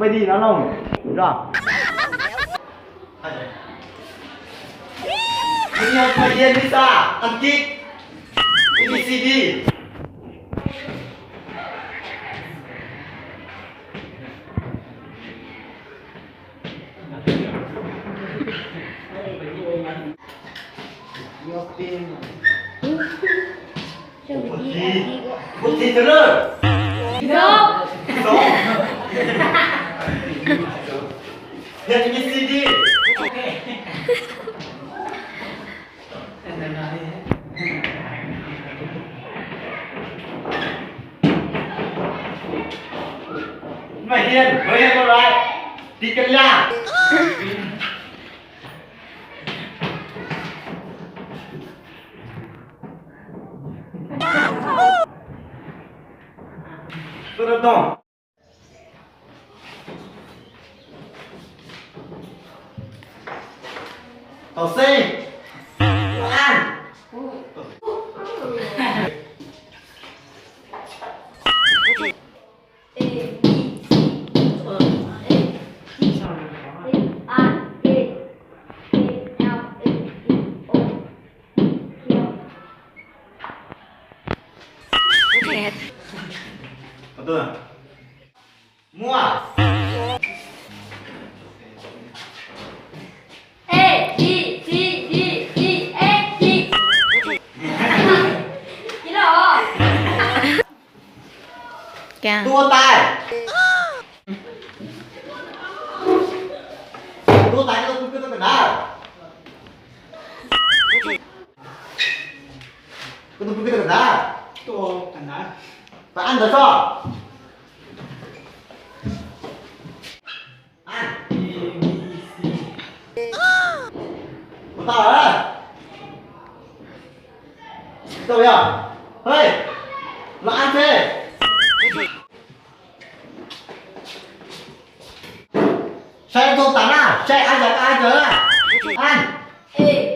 Ê đi nó lông. Rồi. Mình học thời gian đi xa, ăn kít. A B C D. Bút chì, bút chì từ lơ. Dấu. Dấu. Nhật A B C D. Mày Hiền, mày Hiền một lại. Đi cân lạ. Tôi đã懂. Học sinh. Ăn. A, B, C, D, E, F, G, H, I, J, K, L, M, N, O, P, Q. Muaj. A, B, C, D, E, F, G. Ib lo. Tua tais. Tua tais, koj tus pw koj tus kawm ntawv. Koj tus pw koj tus kawm ntawv. Tua kawm ntawv. Tais ăn ntawv soj. Ăn. Ua tau lawm. Tau yog. Hej, los ăn seb. Saib tau tas na, saib ăn yog koj ăn ntawv na. Ăn. A,